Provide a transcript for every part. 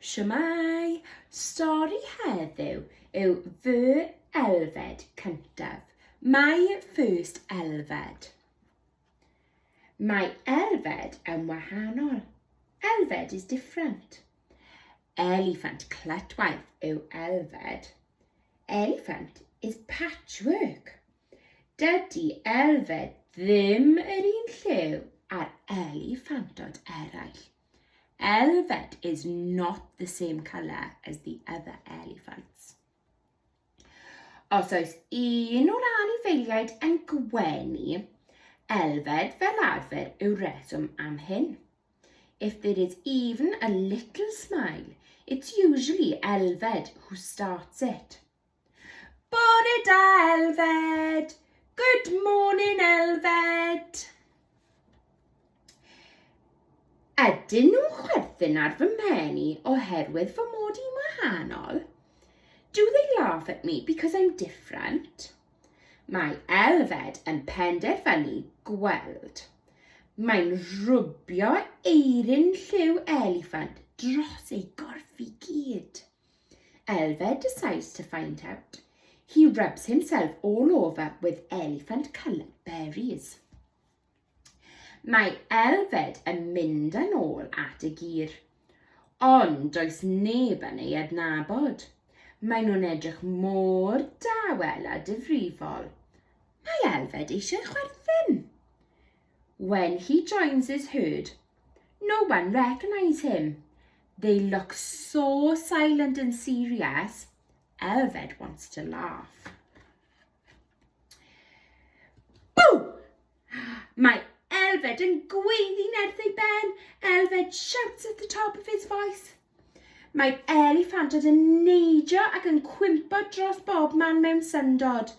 Shwmae! Stori heddiw yw fy Elfed cyntaf. My first Elfed. Mae Elfed yn wahanol. Elfed is different. Eliffant clytwaith yw Elfed. Eliffant is patchwork. Dydy Elfed ddim yr un lliw â'r eliffantod eraill. Elfed is not the same colour as the other elephants. Os oes un o'r anifeiliaid yn gwenu, Elfed fel arfer yw'r reswm am hyn. If there is even a little smile, it's usually Elfed who starts it. Bore da, Elfed! Good morning, Elfed! Ydyn nhw'n chwerthin ar fy mhen i oherwydd fy mod i'n wahanol? Do they laugh at me because I'm different? Mae Elfed yn penderfynu gweld. Mae'n rwbio eirin lliw eliffant dros ei gorff i gyd. Elfed decides to find out. He rubs himself all over with elephant-coloured berries. Mae Elfed yn mynd yn ôl at y gyr. Ond does neb yn ei adnabod. Maen nhw'n edrych mor dawel a difrifol. Mae Elfed eisiau chwerthin. When he joins his herd, no one recognise him. They look so silent and serious. Elfed wants to laugh. Boo! Mae Elfed yn gweiddi nerth ei ben. Elfed shouts at the top of his voice. Mae'r eliffantod yn neidio ac yn cwympo dros bob man mewn syndod.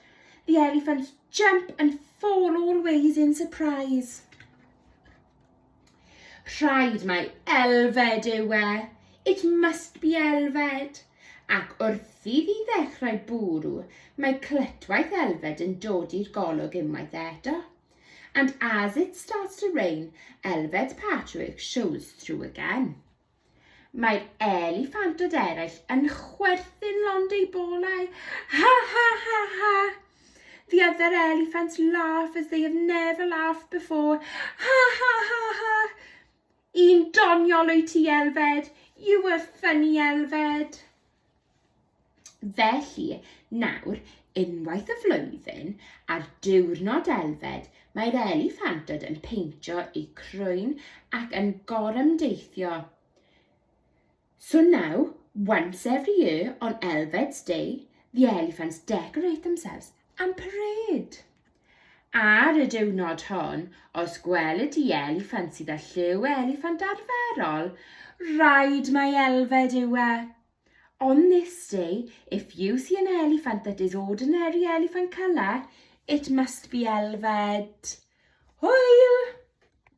The elephants jump and fall all ways in surprise. Rhaid mai Elfed yw e. It must be Elfed. Ac wrth iddi ddechrau bwrw, mae clytwaith Elfed yn dod i'r golwg unwaith eto. And as it starts to rain, Elfed's patchwork shows through again. Mae'r eliffantod eraill yn chwerthin lond eu bolau. Ha ha ha ha! The other elephants laugh as they have never laughed before. Ha ha ha ha! Un doniol wyt ti, Elfed. You were funny, Elfed. Felly, nawr, unwaith y flwyddyn, ar diwrnod Elfed, mae'r eliffantod yn peintio eu crwyn ac yn gorymdeithio. So now, once every year on Elfed's Day, the elephants decorate themselves and parade. Ar y diwrnod hwn, os gwelid di eliffant sydd â lliw eliffant arferol, rhaid mai Elfed yw e. On this day, if you see an elephant that is ordinary elephant colour, it must be Elfed. Hwyl!